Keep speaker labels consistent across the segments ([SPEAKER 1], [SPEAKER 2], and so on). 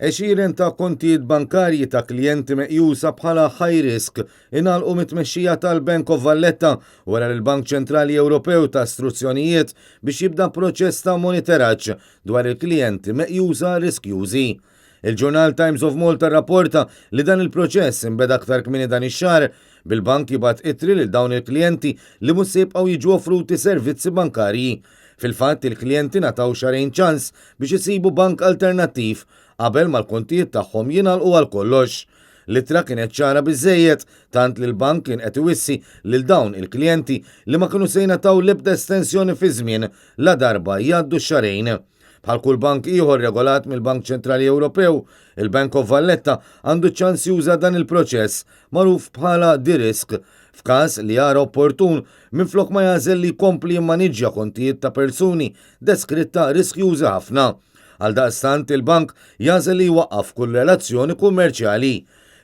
[SPEAKER 1] Għexieren ta' kontijiet bankarji ta' klijenti meqjusa bħala high risk ingħalqu mit-tmexxija tal-Bank of Valletta wara li l-Bank Ċentrali Ewropew ta struzzjonijiet biex jibda proċess ta' monitoraġġ dwar il-klijenti meqjusa riskjużi. Il-ġurnal Times of Malta rrapporta li dan il-proċess inbeda aktar kmieni dan ix-xahar, bil-bank jibgħat ittri lil dawn il-klijenti li mhux se jibqgħu jiġu offruti servizzi bankarji. Fil-fatt, il-klijenti ngħataw xahrejn ċans biex isibu bank alternattiv qabel ma l-kontijiet tagħhom jingħalqu għal kollox. L-ittra kienet ċara biżżejjed tant li l-bank kien qed iwissi lil dawn il-klijenti li ma kienu se jingħataw l-ebda estensjoni fiż-żmien ladarba jgħaddu x-xahrejn. Bħal kull bank ieħor regolat mill-Bank Ċentrali Ewropew, il-Bank of Valletta għandu ċ-ċans juża dan il-proċess, magħruf bħala de-risk, f'każ li jara opportun minflok ma jagħżel li jkompli jimmaniġġja kontijiet ta' persuni deskritta riskjużi ħafna. Għaldaqstant il-bank jagħżel li jwaqqaf kull relazzjoni kummerċjali.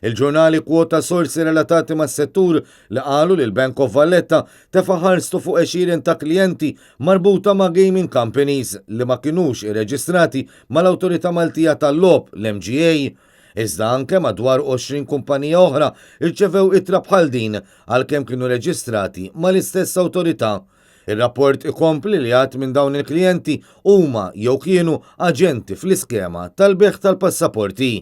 [SPEAKER 1] Il-ġurnal ikkwota sorsi relatati mas-settur li qalu li l-Bank of Valletta tefa' ħarstu fuq għexieren ta' klijenti marbuta ma' gaming companies li ma kinux irreġistrati mal-Awtorità Maltija tal-Logħob, l-MGA. Iżda anke madwar 20 kumpanija oħra rċevew ittra bħal din għalkemm kienu reġistrati mal-istess awtorità. Ir-rapport ikompli li għadd minn dawn il-klijenti huma jew kienu aġenti fl-iskema tal-bejgħ tal-passaporti.